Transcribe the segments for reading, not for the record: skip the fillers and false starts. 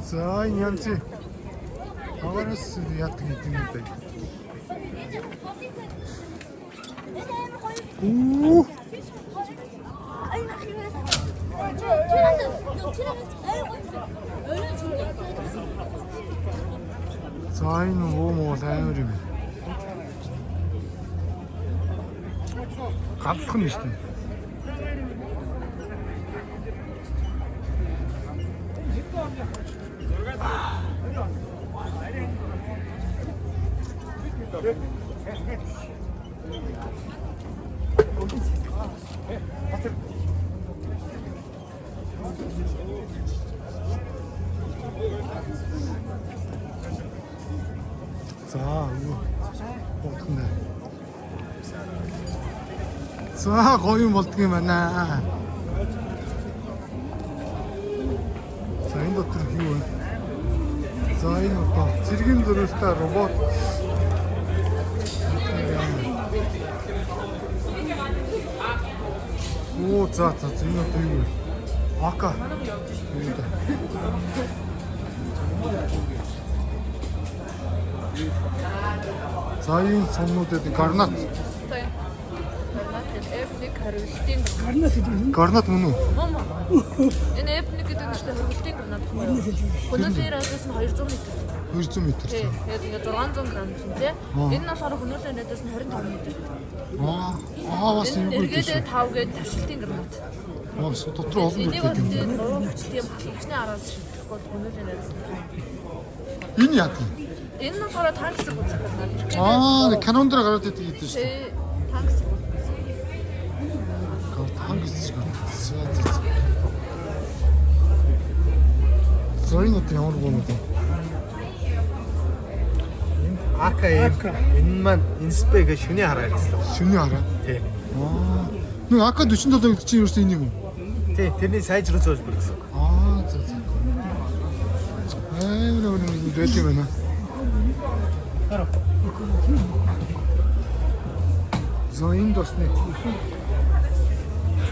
За энэ янзын агаараас яадаг гэдэг юм бэ? Үу. За энэ уу муу амар юм. Галлах нь шүү дээ. За юу бодох нь. За гоё юм болдго юм байна. За энэ дотор юу вэ? За энэ одоо цэргийн зөрүүтэй робот. Оо за за за, энэ одоо юу вэ? Ака. Юу вэ? За энэ цомнуудад гарнат. Гранат F1 хоригдлын гранат. Гарнат мөн үү? Мөн мөн. Энэ F1 гэдэг нь шүү дээ хоригдлын гранат байхгүй юу? Хөнөөлийн радиус нь 200 м. 200 м. Тий. Тэгээд ингээд 600 грамм чинь тий. Аа. Энэ нь болохоор хөнөөлийн радиус нь 25 м. Аа аа бас Энэ юм үү? эргээдээ 5 гээд тавшилтын гранат. Аа бас дотор олон Энийг бол гэдэг юм. тий 3 хүчтэй юм халуучны араас шийдэхгүй хөнөөлийн радиус нь 5. Энэ яа тийм? Энэ нь болохоор танк хэсэг үзэх гранат. Аа канон дээр гараад идэг гэдэг шүү Тий. Танк хэсэг үзэх. дээ. Танк хэсэг. За за за. За энэ одоо ямар гоо юм бэ? АКМ энэ маань инспе гэх шүний хараа гэсэн. Шүний хараа. Тий. Аа. Нэг АК-47 гэдэг чинь ерөөсөө энэ юм уу? Тий, тэрний сайжруулсан хэлбэр гэсэн. Аа за за. Амар амар юм байл юм байна. За энд бас нэг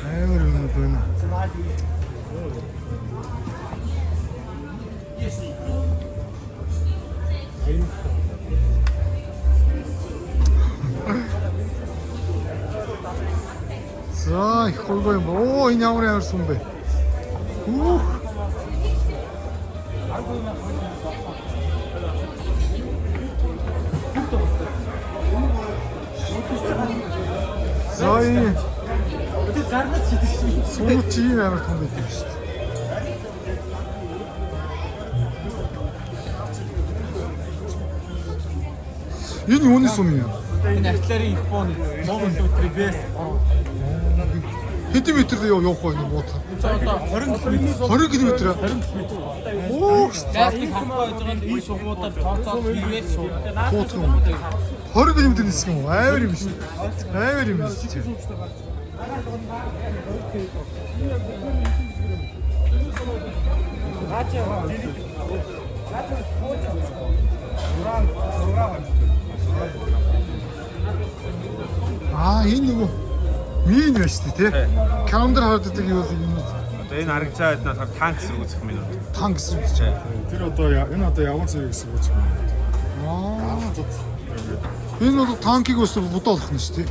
амар юм байна. За их гоё юм. Оо энэ ямар амар сүм бэ? Хүүх. За энэ Тэр гарнаж шидэх шин. сүм чи ийм амар том байдаг юм шүү дээ. Энэ юуны сүм юм? Энэ артиллерийн Японы 100 мм бэс 3. Хэдэн метр явах вэ энэ буудлаа? Одоо 20 км. 20 км. 20 км. Оо, Газ-ыг хахгүй байж байгаа нь энэ шугамудаар тооцоод хийгээд шууд. тууцах юм. 20 км нисэх юм уу? Амар юм шүү. Амар юм шүү. Аа энэ нөгөө мин байна шүү дээ тий. Календар хараад байдаг юу юм Одоо энэ харагцаа хэд болохоор танк сэргүүцэх минут. танк гэсэн үг чинь. Тэр одоо энэ одоо явган зэрэг гэсэн үг юм. Аа энэ бол танкийг бас будаа болох нь шүү дээ.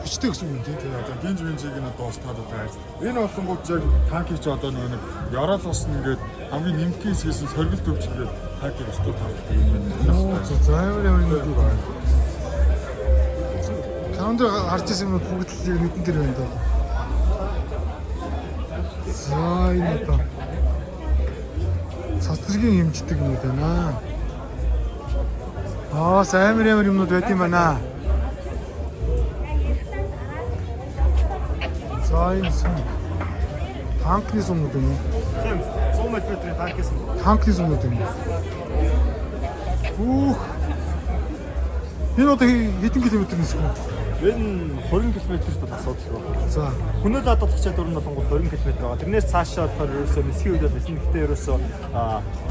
Хүчтэй гэсэн үг юм тий. Тэгээ одоо гинж минжиг нь одоо устгаад одоо айц. Энэ болонгууд яг танкийг ч одоо нэг ёроол ус нь ингээд хамгийн нэмтгийн хэсгээс нь соргил төвч ингээд танкийг устгах тавтай юм байна. Оо за за, амар амар юм байна. Календар харж ирсэн юм бүгд л яг нүдэн дээр байна даа. За энэ одоо цацргийн хэмждэг юм байна. Аа амар амар юмнууд байт юм байна. За энэ сүм. Танкны сүмнүүд юм уу? Тийм 100 мм-ийн танк гэсэн. Танкны сүмнүүд юм. Хүүх. Энэ одоо хэдэн километр нисэх вэ? Энэ 20 км-т бол асуудалгүй. За. Хөнөөл адуулах чадвар нь болонгууд 20 км байгаа. Тэрнээс цаашаа болохоор ерөөсөө нисхийн үед бол нисэнэ. Гэхдээ ерөөсөө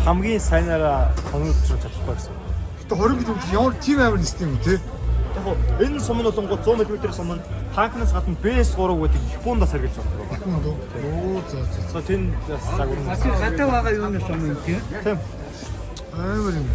хамгийн сайнараа хоног учрах чадахгүй гэсэн. Гэтэ 20 км ямар тийм амар нисдэг юм те? Яг яг энэ сум нь болонгууд 100 мм сум нь танкнаас гадна BS3 гэдэг Япондаас сэргэлж байгаа. Японд уу? Оо, за за. За, тэнд бас загвар. Гадаа байгаа юуны сум юм, тийм. Тийм. Амар юм.